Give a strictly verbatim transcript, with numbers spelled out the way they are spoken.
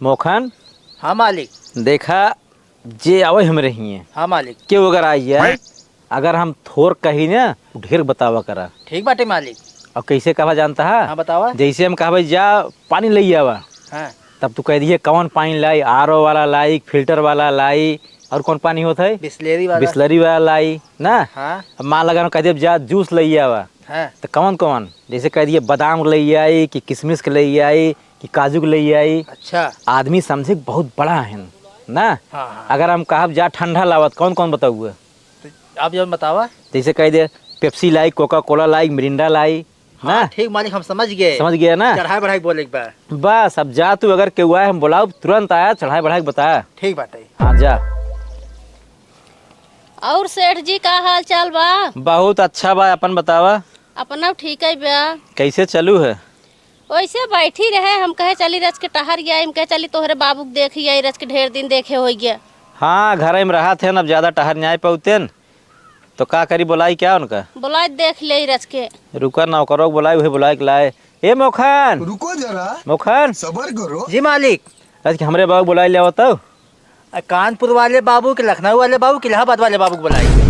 मोखन। हाँ मालिक। देखा, जे आवे हमरे हिये। हाँ मालिक। केहू अगर आई जाए, अगर हम थोर कही ना, ढेर बतावा करा। ठीक बाटे मालिक। और कैसे कहबा जानता है? हाँ, बतावा। जैसे हम कहबे, "जा पानी लई आवा।" हाँ। तब तू कह दिए, "कौन पानी लाई? आर ओ वाला लाई, फिल्टर वाला लाई, और कौन पानी होत है?" बिसलेरी वाला। बिसलेरी वाला लाई ना। हाँ। अब मान लगा, हम कह दिए, "जा जूस लई आवा।" हाँ। तो कौन कौन? जैसे कह दिए, बादाम के लई आई, कि किशमिश के लई आई, कि काजू के लई आई। अच्छा। आदमी समझे के बहुत बड़ा है ना। हाँ, हाँ। अगर हम कहब, "जा ठंडा लावत", कौन कौन बताउए? तो आप जौन बतावा। जैसे कह दे, पेप्सी लाई, कोका कोला लाई, मिरिंडा लाई, हाँ, ना? ठीक मालिक, हम समझ गए। समझ गया ना? चढ़ाई बढ़ाई के बोले के बा। बस, अब जा तू, अगर केहू आए, हम बोलाउब, तुरंत आया, चढ़ाई बढ़ाई के बता। ठीक बाटे। हाँ, जा। और सेठ जी, का हाल चाल बा? बहुत अच्छा बा, अपन बतावा। अपना ठीक है बा। कैसे चलू है? वैसे बैठी रहे, हम कहे चली रच के टहर गया, हम कहे चली तोहरे बाबू के देख आई, रच के ढेर दिन देखे हो गया। हाँ, घर में रहत है ना, अब ज्यादा टहर नहीं आए पौतेन, तो का करी, बोलाई क्या उनका? बोलाई देख ले रच के। रुका ना, ओकरो बोलाई, उहे बोलाई के लाए। ए मोखन! रुको जरा। मोखन! सबर करो। जी मालिक। आज के हमरे बाबू बोलाई ले आवत हो। आ, कानपुर वाले बाबू के, लखनऊ वाले बाबू के, इलाहाबाद वाले बाबू के बोलाई?